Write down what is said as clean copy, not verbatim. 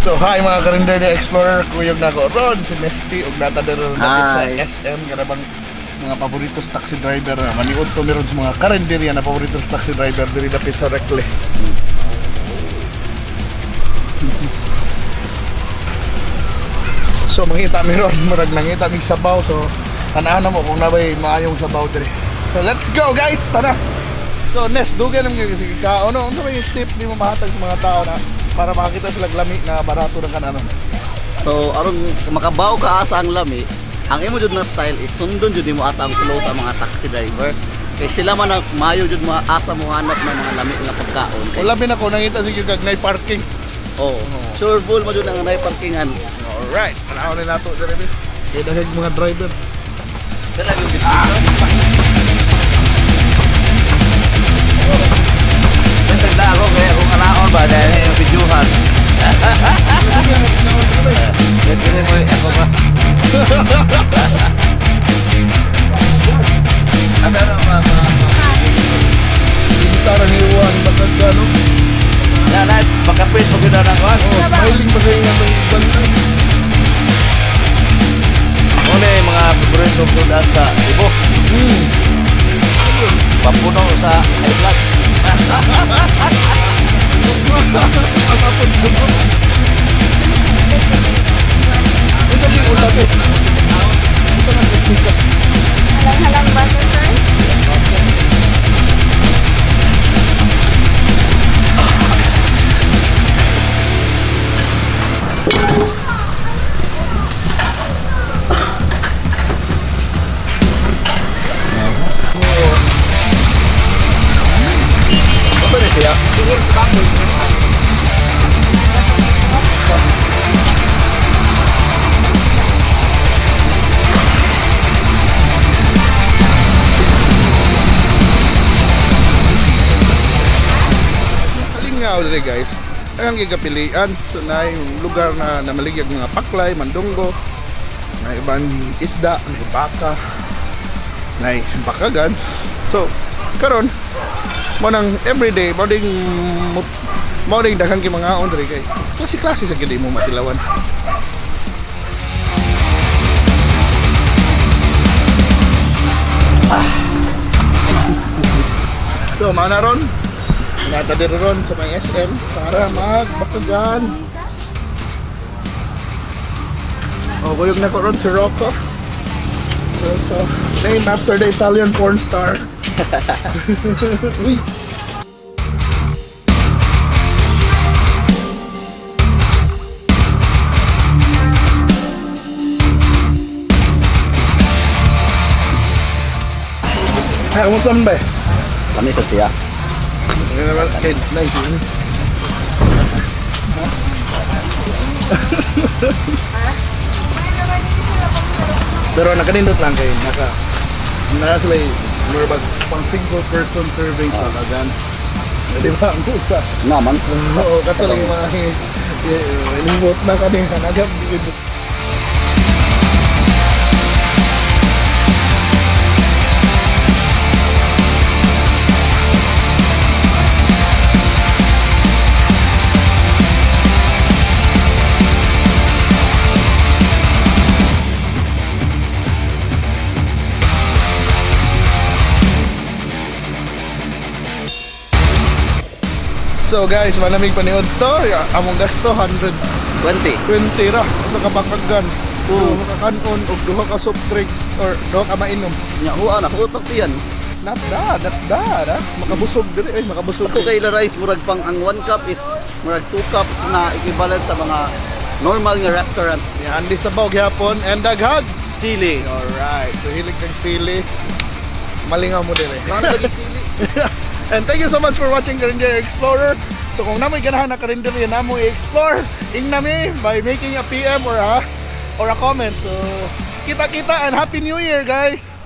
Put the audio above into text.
So hi, mga Karinderya Explorer, kuyog na ko ron si Nesty ug nata diri ron dapit sa Hi. SM kanabang mga paborito sa taxi driver na maniud to meron sa mga karinderya na paborito sa taxi driver diri dapit sa Rekle. So mangita mi ron, murag nangita mig sabaw, so tan-aw na mo kung nabay maayong sabaw diri. So let's go, guys, tara. So Nes, dugay lang gyud kasi kaon, no. Unsa may tip nimo mahatag sa mga tao na para makakita sila lami na barato ra kan ano? So aron makabaw ka asa ang lami, ang imo jud na style is sundon jud nimo asa ang flow sa mga taxi driver. Kay sila man ang maayo jud mo asa mo hanap ng mga lami nga pagkaon. Kay, Wala bin ako nangita sa gyud kag nay parking. Oh, sure bull mo jud ang nay parkingan. Alright, tanaw ni nato diri bi. Kay daghang mga driver. Dala yung Tanda ako kaya kung kanaon ba dahil yung videohan. Dili mo ako ba? Asa na ma ma. Tara ni Juan bakag ano. Na na makapit mo gyud na ako. Oh, smiling ba kayo nga may bantay? Muna yung mga paborito ko daan sa Cebu. Papuno sa high blood. Pasapod dugo. Ito yung usap eh. Ito nga sa pikas. Halang-halang ba to, sir? Ito na siya. Kalingaw diri, guys. Ang gigapilian. So na yung lugar na namaligyag mga paklay, mandunggo, na ibang isda, na baka, na bakagan. So karon mo nang everyday mo ding daghan kay mga on diri kay klase-klase sa gid mo matilawan. So, mana ron, nata diri ron sa may SM para magbakagan. O, kuyog na ko ron si Rocco. Rocco. Named after the Italian porn star. Uy! Ay, kumusta man ba? Lami sad siya. Okay, nice. Yun. Pero nakanindot lang kay naka sila more bag pang single person serving talaga. Di ba ang usa? Naman. Oo, kato lang yung mga limot na kani hanagap. So guys, malamig paniod to. Ya, among gasto 120 20. ra sa kabakagan. Oo, kanon og duha ka soft drinks or duha ka mainom. Nya huwa na hutok diyan. Not bad, not bad, ah. Makabusog diri ay makabusog. Ako kay la rice murag pang ang 1 cup is murag 2 cups na equivalent sa mga normal nga restaurant. Yeah, andi sabaw gyapon and daghag. Sili. Alright, so hilig kang sili. Malingaw mo diri. Ano lagi sili? And thank you so much for watching Karinderya Explorer. So kung namoy ganahan na karinderya namo i-explore, ingna mi by making a PM or a comment. So kita-kita and Happy New Year, guys!